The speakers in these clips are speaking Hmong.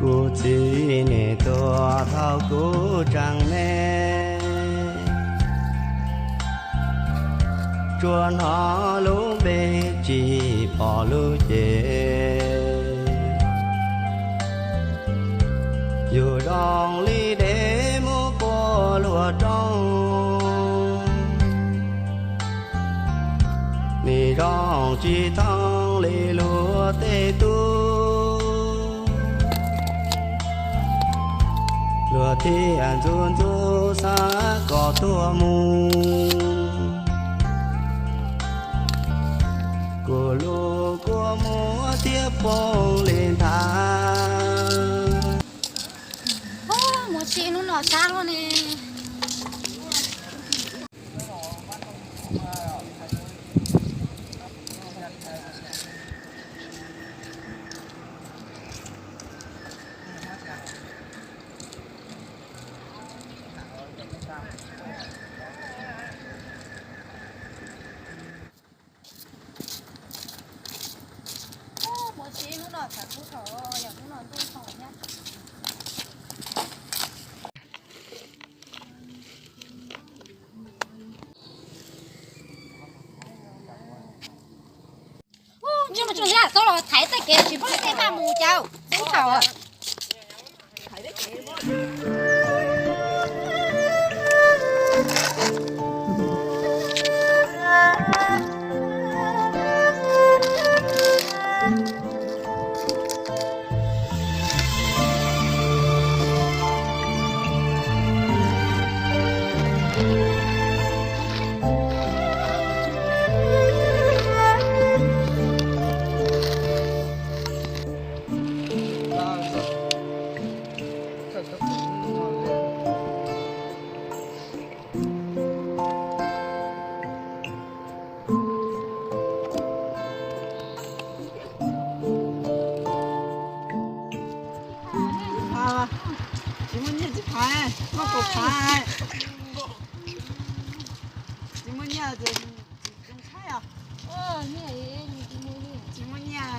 Kuv txiv nim tuag thaum kuv tseem me, tsuas hnov lub npe tsis pom lub cev. Yus zoo li dev mus puag luag rooj, nim zoo tsis thooj li luag tej tub. Luag thiaj ntxub ntxub xav kom tuag mus, kuv lub kua muag thiaj poob li nthav. Mus tsis hnub no sab luaj ne. Mus tsis hnub no xav kub thaum yog hnub no ntuj thaum nyab. Ntsej muag tsuas ntxiab txob los thaiv tej kev tsis pub tej maj mus cauv txub thaum. Tsis muaj nyiaj tsis phav, noj kaum phav. Tsis muaj nyiaj ces tsis zoo tshaib os. Tsis muaj nyiaj.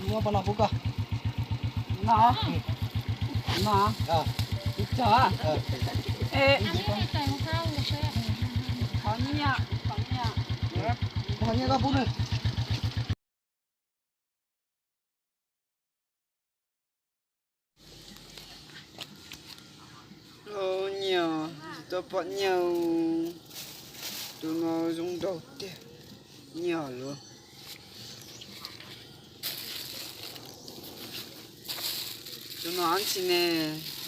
Muab pab no pub koj. No. No. Ib co. Thov nyiaj, thov nyiaj. Thov nyiaj koj pub nws. Nyiaj, tsis tau pom nyiaj. Tus no zoo nraug tiag, nyiaj luaj. Tus no ab tsi ne,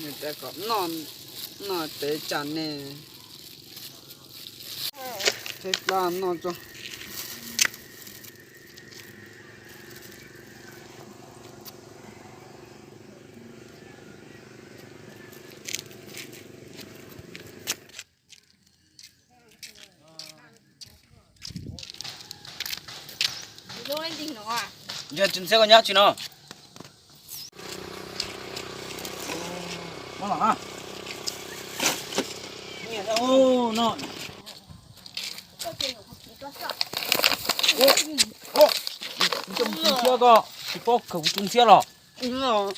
nws tias kom noj, noj tev tsam ne. Tej plab noj tso. Yog tus ntxhiab koj nyob tsis no? Kuv tus ntxhiab koj tsis paub khaws kuv tus ntxhiab los? Noj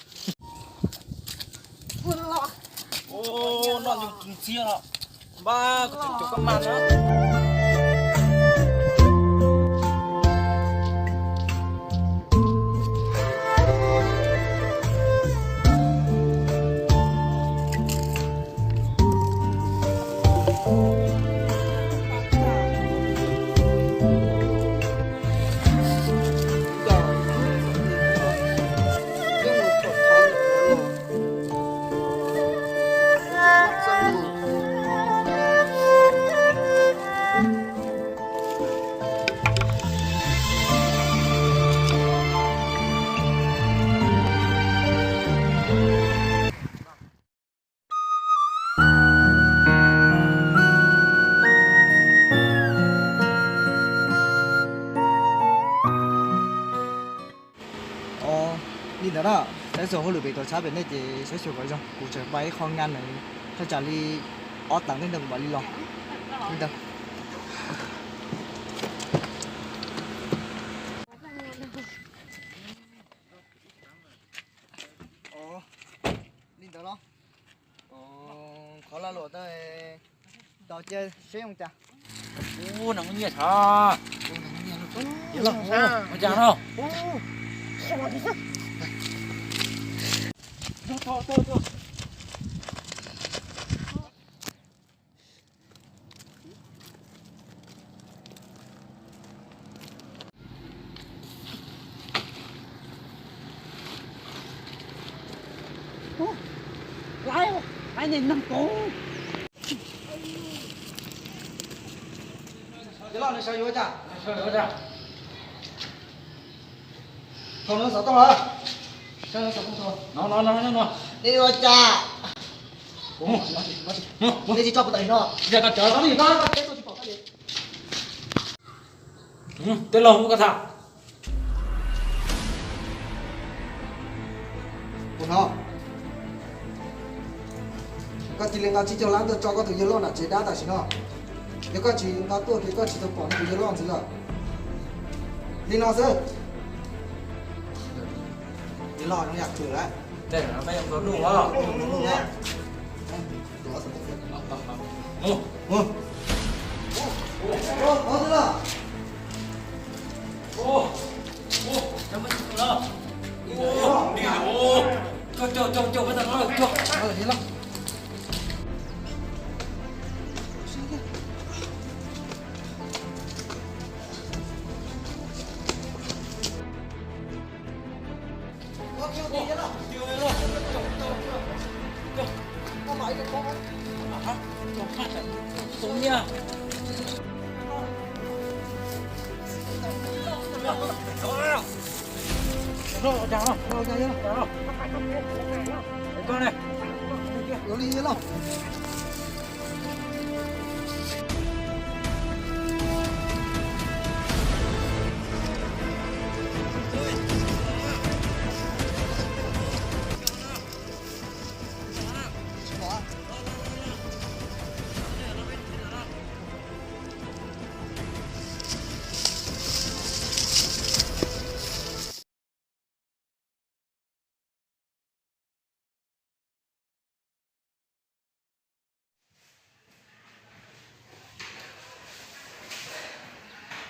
yus tus ntxhiab los. Npab, kuv tseem cov koj mag na. Os, li ntawd na, saib xyuas hauj lwm pem tau tshab pem nej ces saib xyuas kom zoo, kuv tseem pab ib qho nqa ntawd thaj tsam li ob teev tej ntawd kuv mam li los. Li ntawd. Cia seb zoo cas. Ub, nws muaj nyiaj tshaj. Ua cas no? Laiv, laiv niag neeg kauv. Yawg loj, nws sawv yuav cas? Thaum nws xov tooj lawm. Nej ua cas? Nej tsis tso kuv tawm no. Tej laug ua ka tham. Ua no, koj cia li nqa tsib caug lab tuaj tso koj tus yawg loj nram tsev dab tam sim no. Yog koj tsis nqa tuaj ces koj tsis tau pom tus yawg loj ntxiv lawm. Li no xwb. Yawg loj zoo yam kawg lawm. Ob no lus ces mus yam xwb.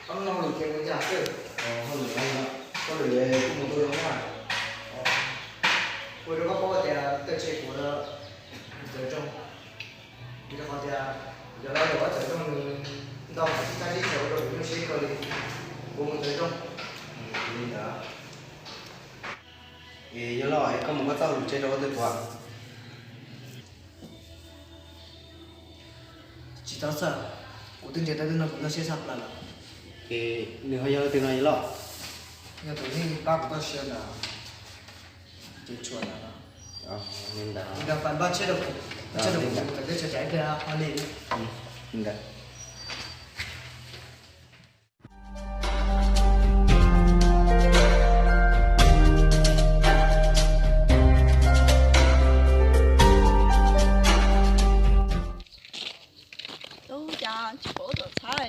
Hauj lwm no, hauj lwm kuj mus tu zoo na. Ua rau koj paub tias tej tsheb kuv mus tawm rooj, vim rau qhov tias cov laus uas tawm rooj nws ntau heev, tsis tab tib chaws ua rau kuv nyuaj siab kawg li. Kuv mus tawm rooj. Li ntawd. Es yog los es koj mus koj txoj lus tsev rau koj twb tuav. Tsis tau txhawj, kuv twb ntsia tau tej no kuv nyuaj siab tshaj plaws lawm. Ces nws ho yog leej twg no yog los? Yog tus neeg pab kuv toj siab ntawd, ces tshuav ntawd no. Li ntawd, npaj tsheb rau kuv, tsheb rau kuv, kuv teb tsa tsam ib pliag ho li. Li ntawd. Ub, cas tsis pom tuam txhab,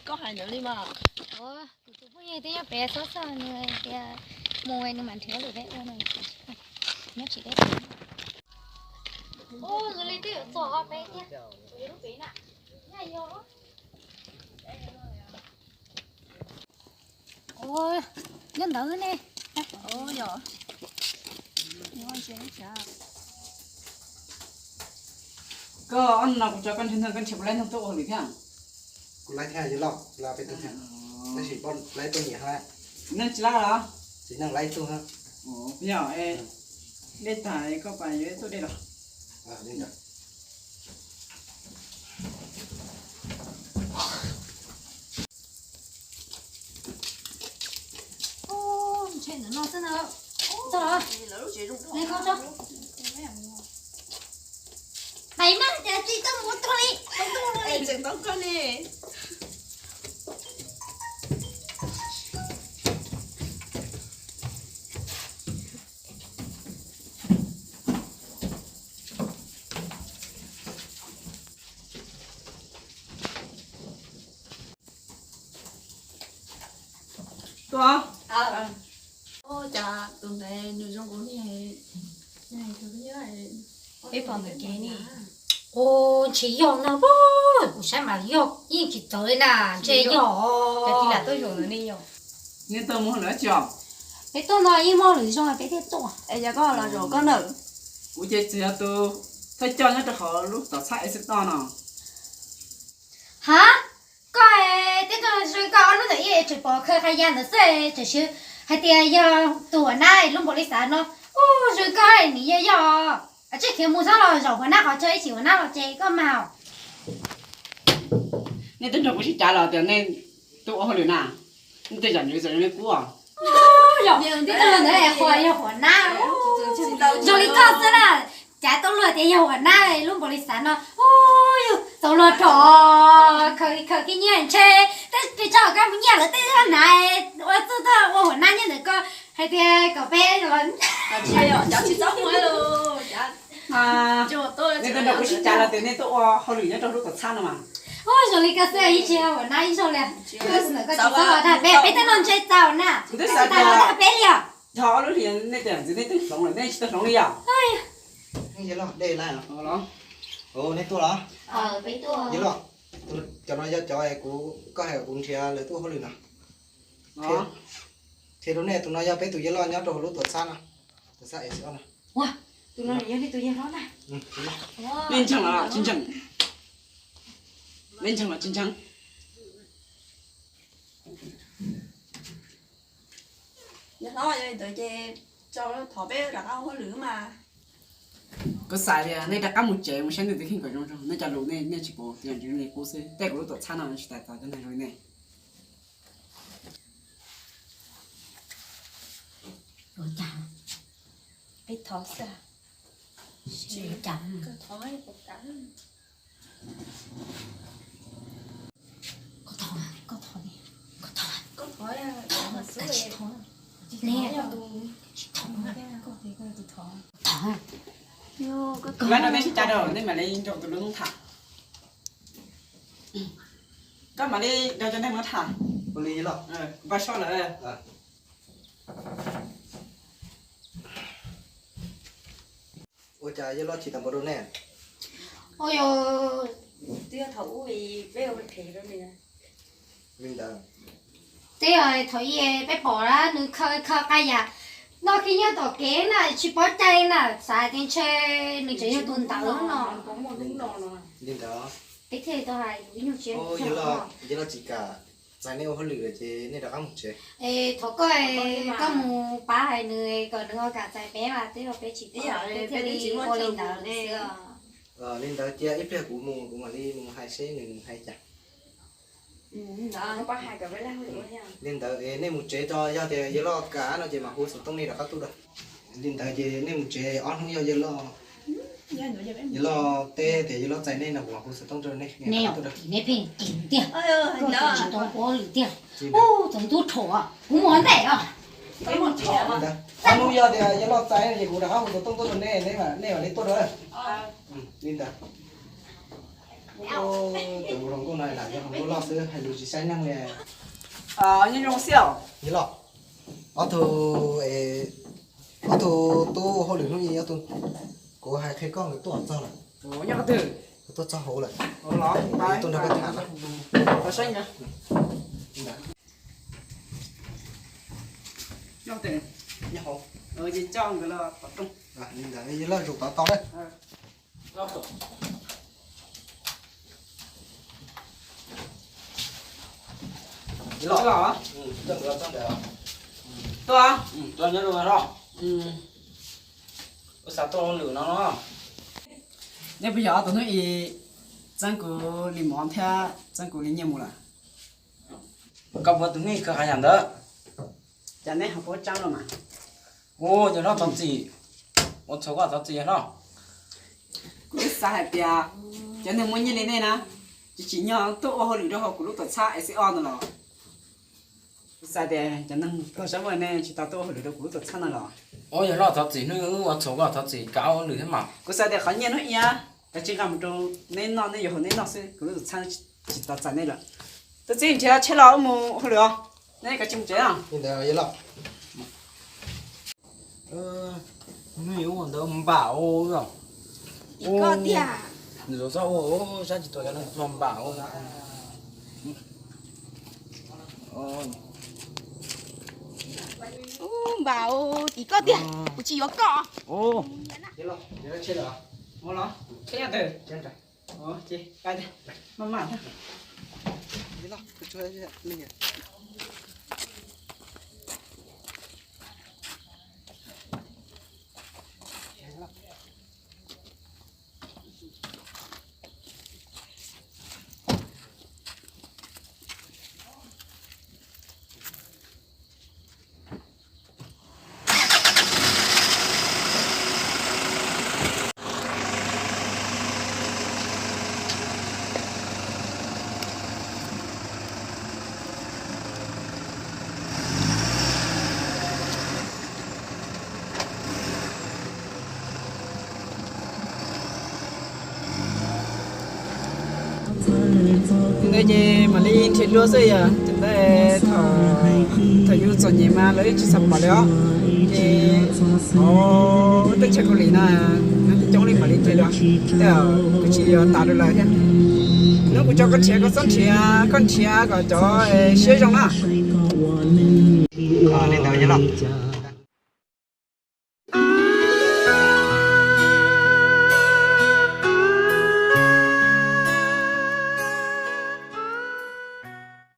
koj hais ntawd li mas. Kuv tus phooj ywg twb nyob pem, txhob txog nws tias mus nws mam nrhiav lwm deb ua no, nyob tsis deb. Ub, nws li twb yuav txog peb thiab. Nyob ntawd ne. Koj ob no kuv tso koj nrhiav, koj nrhiav puas laib neeg tuaj ua hauj lwm thiab? Kuv laib thiab yawg loj, kuv laib peb tug thiab. Tab sis laib tuaj nyiam hab. Neeg tsis laib los? Txiv neej laib ib tug hab. Yog, dej tag koj pab yuav ib tug dej los. Ntshe ntawm no xwb na. Txog los? Li koj tso. Pais mas cas tsis tau mus tuag li. Tseem tau koj ne. Tuaj. Ua cas tus ntawd nws zoo nkaus li ib pom ntawm kev ni. Ua tsis yog na pog. Kuv saib mas yog yeej tsis txawv li na, ntshe yog. Cas cia li tuaj zaum ntawm nej yom? Nej tuaj muaj hauj lwm dab tsi os? Peb tuaj no yeej muaj hauj lwm zoo peb thiaj tuaj. Es yog koj los zaum koj ntawm? Kuv ces txawm yog tus thawj coj nyob rau hauv lub tuam txhab Exit no. Ha, koj, tej tug zoo koj ob hnub ntawm ib tseem pom khaws qhov yas ntawd xwb, tseem hais tias yog tus huam nab lub npaum li xav no. Ub, zoo koj nim yog yog, tsij khiav mus txhob los zaum huam nab qhov chaw ib chim huam nab los ces koj mas. Nej twb nrog kuv sib cav los tias nej tuaj ua hauj lwm na, nej tej zam ntawd txawm yog nej pub os. Yog, tib tug ntawd qhuas yog huam nab, zoo li koj xwb na. Cav tau luag tias yog huam nab lub npaum li xav no, ub, yus txaus luag rho, khaws khaws kiag nyiaj ntshe, tej tso koj mus nyiaj lawv tej hnav ua txuj tuaj ua huam nab nyob ntawm koj, hais tias kom peb los. Nej twb nrog kuv sib cav los tias nej tuaj ua hauj lwm nyob rau lub tuam txhab no mas. Ub, zoo li koj xwb yeej tsis yog huam nab ib zaug li. Koj xwb ntawm koj tsis txhob los dag peb, peb tej no ntshe txaus na, twb xav tau los dag peb li os. Dhau ob lub hlis nej tias ntxiv nej twb hloov lawm, nej tsis tau hloov li yom? Yog los dej lawm los? Nej tuaj los? Yog los, cov no yog cov kuv, koj hais kuv nrhiav lawv tuaj ua hauj lwm no. Qhia rau nej, tus no yog peb tus yawg loj nyob rau hauv lub tuam txhab no, tuam txhab Exit no. Ua, tus no nws yog nej tus yawg loj na. Nej ntseeg los tsis ntseeg? Nej ntseeg los tsis ntseeg? Yog hlob, yog li ntawd ces tso thov peb rov qab ua hauj lwm mas. Kuv xav tias nej rov qab mus tsev mus saib nej tus kheej kom zoo zoo, nej cov lus nej, nej tsis paub tias ntsis nej qub xwb, tej kuv lub tuam txhab no tsis tas txog cov neeg zoo li nej. Ua cas? Peb thov xwb. Ua cas? Koj thov, koj thov, koj thov, koj thov, tsis thov, tsis thov, thov. Kuv mam rau nej sib cav rau, nej mam li nrog tus lub noob tham. Koj mam li nrog cov neeg no tham. Ua li los? Kuv pab soj lawm. Ua cas yawg loj tsis tau npaum rau nej? Ua yog, twb yog thaum ub peb ua phem rau nws. Li ntawd. Twb yog thaum ub peb pom nws khaws khaws qab yas, noj khib nyob tom kev na, tsis pov cai na, xav tias ntshe nws tseem yog tus ntawd no. Li ntawd. Peb thiaj li tau hais ib nyuag tsis. Yawg loj tsis kam txais nej ua hauj lwm lawm ces nej rov qab mus tsev. Es thov koj, koj mus pab hais nws kom nws ho kam txais peb mas twb yog peb tsis, peb thiaj li ua li ntawd xwb. Li ntawd cia ib pliag kuv mus kuv mam li mus hais seb nws hais cas. Li ntawd es nej mus tsev tso, yog tias yawg loj kam no ces mam hu xov tooj nej rov qab tuaj dua. Li ntawd ces nej mus tsev, ob hnub yog yawg loj, yawg loj teb tias yawg loj txais nej no kuv mam hu xov tooj rau nej, nej rov qab tuaj dua. Neb pheej ceev tiag, koj tsis tau ua hauj lwm tiag. Ub, txaus ntub rho, kuv mus ntej os. Ob hnub yog tias yawg loj txais no ces kuv rov qab hu xov tooj tuaj rau nej, nej mam li tuaj dua. Li ntawd. Tus hluas nkauj no lam yog hluas nkauj loj xwb hais lus tsis saib neeg li. Nyob zoo xwb os. Yawg loj, ob tug, ob tug tub hauj lwm hnub ib ob tug, kuv hais qhia koj nkawd tuaj txog lawm. Nyob qhov twg? Nkawd tuaj txog hauv lawm. Tuaj nrog koj tham. Nyob hauv. Ces coj nkawd los tom rooj. Li ntawd yawg loj zaum tod tau na. Tuaj, tuaj nyob zoo los. Ua xav tuaj ua hauj lwm no no. Nej puas yog ob tug hnub ib txeeb kuv li mov thiab txeeb kuv li nyiaj mus lawm? Koj puas tus neeg khaws qhov yam ntawd? Cas nej ho paub tseeb los mas? Ua yawg loj thov txim, ua txhaum koj thov txim yawg loj. Kuv xav hais tias cov neeg muaj nyiaj li nej na, tsis tsim nyog tuaj ua hauj lwm rau hauv kuv lub tuam txhab Exit no los? Kuv xav tias cov neeg koj saib muaj nej tsis tau tuaj ua hauj lwm rau kuv lub tuam txhab no los? Ua yawg loj thov txim, hnub ua txhaum koj thov txim, kav ua hauj lwm thiab mas. Kuv xav tias qhov nyiaj hnub ib kav tsij nqa mus rau neb noj, neb yuav haus neb noj xwb, kuv lub tuam txhab tsis tau txais nej lawm. Tus txiv nrhiav tsheb los wb mus hauj lwm os, neb kav tsij mus tsev os. Hnub ib ua ntawd npam ua os. Koj tiag. Nws txhob ua, sab tsis tuaj cov no npam ua. Ub, npam ua tim koj tiag, kuv tsis yuav koj. Ntawd ces mam li nrhiav dua xwb yom, ces ntawd thaum yus txom nyem mas lawv tsis xav pom li os. Ces hauv teb chaws Kaus Lim no coob li mam li nrhiav dua, kuv tsis yuav tas rau lawv thiab. Hnub kuv tso koj nrhiav koj txhob nrhiav, koj nrhiav kom cov siab zoo na. Li ntawd yog los.